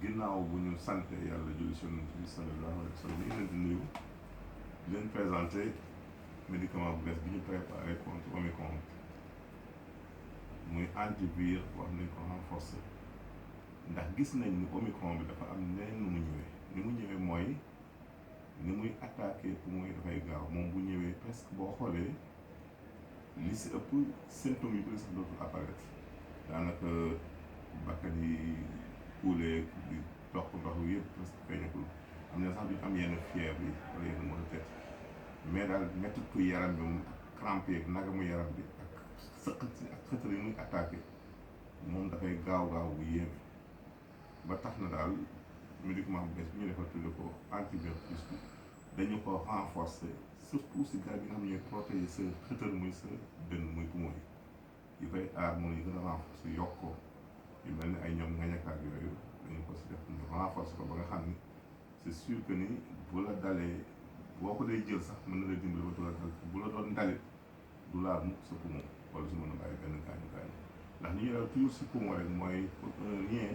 ginnaaw bu ñu sante yàlla julli ci Yonent bi sallallahu alayhi wa sallam ñu leen di nuyu di leen présenté médicament bu bees bi ñu préparé contre Omicron muy antivirus wax nañ ko renforcé ndax gis nañ ni Omicron bi dafa am neneen nu mu ñëwee ni mu ñëwee mooy ni muy attaqué poumon yi dafay gaaw moom bu ñëwee presque boo xoolee li si ëpp symptômes yu bëri sax dootul apparaître daanaka bakkan yi kuulee di toq ndox bi yëpp presque feeñatul am na sax duñ am yenn fièvre yi wala yenn mën a tête mais daal mettitu yaram bi moom ak crampe yeeg nagamu yaram bi ak sëqat si ak xëtër yi muy attaqué moom dafay gaaw bu yéeme ba tax na daal médicament bu bees bi ñu defal tudde ko antivirus bi dañu ko renforcer surtout si garab yi nga xam ne ñooy protéger sa xëtër muy sa dënn muy poumon yi koy aar moom yi gën a renforcer yokk ko yu mel ni ay ñoom ngañakaat yooyu dañu ko si def ñu renforcer ko ba nga xam ni c'est sûr que ni bu la dalee boo ko day jël sax mën na la dimbali ba du la dal bu la doon dalit du laal mukk sa poumon wala su mën a bàyyi benn gaañu ndax li ñuy dal toujours si poumon rek mooy un lien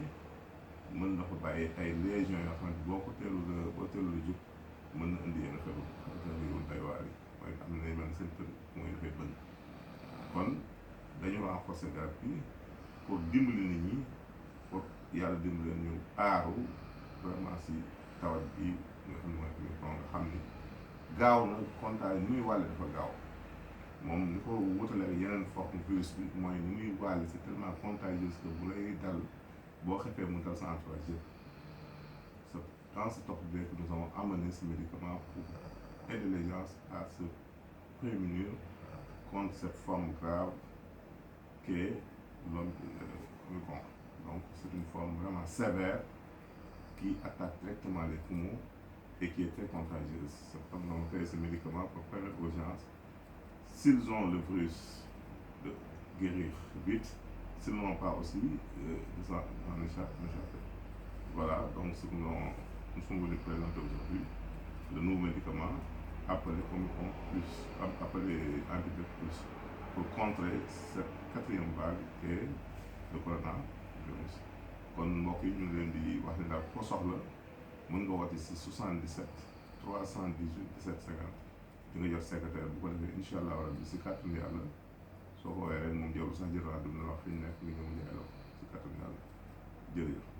mën na ko bàyyi ay lésions yoo xamante boo teelul a jóg mën na indi yenn feebar yu day waar yi mooy am na mel seen kër mooy dafay bënn kon dañu renforcer garab bi pour dimbali nit ñi pour yàlla dimbali leen ñu aaru vraiment si tawat bi nga xam ne mooy Omicron nga xam ni gaaw na contact ni muy wàlle dafa gaaw moom ni ko wutale ak yeneen forme virus bi mooy ni muy wàlle c'est tellement contagieux que bu lay dal boo xefee mu dal sa entourage yëpp dans ce top que nous avons amené ce médicament pour aider les gens à se prémunir contre cette forme grave qu'est l'Omicron. Donc c'est une forme vraiment sévère qui attaque directement les poumons et qui est très contagieuse. C'est comme nous avons fait ce médicament pour permettre aux gens, s'ils ont le virus, de guérir vite, s'ils n'ont pas aussi, de s'en échapper. Voilà, donc ce que nous sommes venus présenter aujourd'hui, le nouveau médicament appelé Omicron plus, appelé Antivirus plus, pour contrer cette quatrième vague qui est le coronavirus. kon mbokk yi ñu ngi leen di wax ne daal ko soxla mën nga woote si 77 318 17 50 di nga jot secrétaire bu ko defee incha allah rabbi si kàttanu yàlla soo ko woowee rek moom jarul sax jël rajo bi na wax fi ñu nekk li nga mën a si kàttanu yàlla jërëjëf.